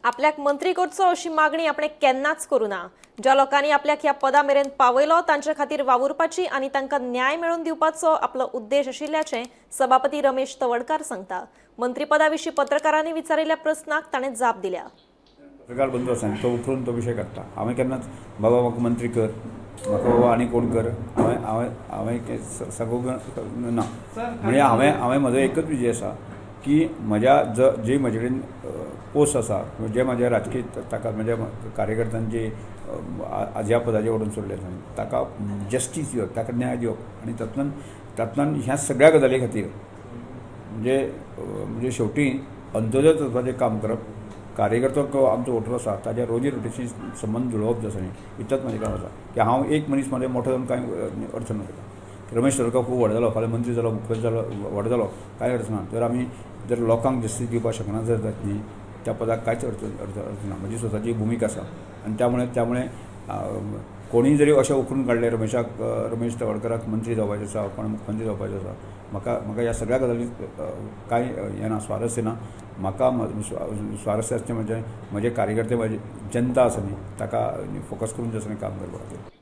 आपल्याक मंत्री करचो अशी मागणी आपणे केन्नाच करूं ना. ज्या लोकांनी आपल्याक ह्या पदा मेरेन पावयलो तांचे खातीर वावुरपाची आनी तांकां न्याय मेळोवन दिवपाचो आपलो उद्देश आशिल्ल्याचें सभापती रमेश तवडकार सांगता. मंत्रीपदा विशीं पत्रकारांनी विचारिल्ल्या प्रस्नाक ताणें जाप दिल्या. पत्रकार बंधू आसा तो उखलून तो विशय काडटा. हांवें केन्नाच बाबा म्हाका मंत्री कर, म्हाका बाबा आनी कोण कर, हांवें सांगूंक ना. म्हणजे हांवें म्हजो एकच विजय आसा की म्हज्या जी म्हजे कडेन पोस्ट आसा, जे म्हज्या राजकीय ताका म्हज्या कार्यकर्त्यांची ह्या पदाचेर ओडून सोडले आसा ताका जस्टीस दिवप, ताका न्याय दिवप आनी तातूंतल्यान ह्या सगळ्या गजाली खातीर म्हणजे म्हणजे शेवटी अंत्योदय तत्वाचें काम करप, कार्यकर्तो आमचो वोटर आसा ताज्या रोजी रोटीशी संबंद जुळोवप जो आसा न्ही, इतलेंच म्हजें काम आसा. की हांव एक मनीस म्हजें मोठो जावन कांय अर्थ ना ताका. रमेश तवडकार खूब व्हड जालो, फाल्यां मंत्री जालो, मुखेल जालो, व्हड जालो, कांय अर्थ ना. जर आमी जर लोकांक जस्टीस दिवपाक शकना जर जायत न्ही, त्या पदाक कांयच अर्थ अर्थ अर्थ ना. म्हजी स्वताची भुमिका आसा आनी त्यामुळे कोणीय जरी अशें उखलून काडलें रमेशाक, रमेश तवडकाराक मंत्री जावपाचें आसा, कोण मुख्यमंत्री जावपाचें आसा, म्हाका म्हाका ह्या सगळ्या गजाली कांय हें ना, स्वारस्य ना. म्हाका स्वारस्य आसचें म्हणजे म्हजे कार्यकर्ते, म्हजी जनता आसा न्ही, ताका फोकस करून जे आसा काम करपा खातीर.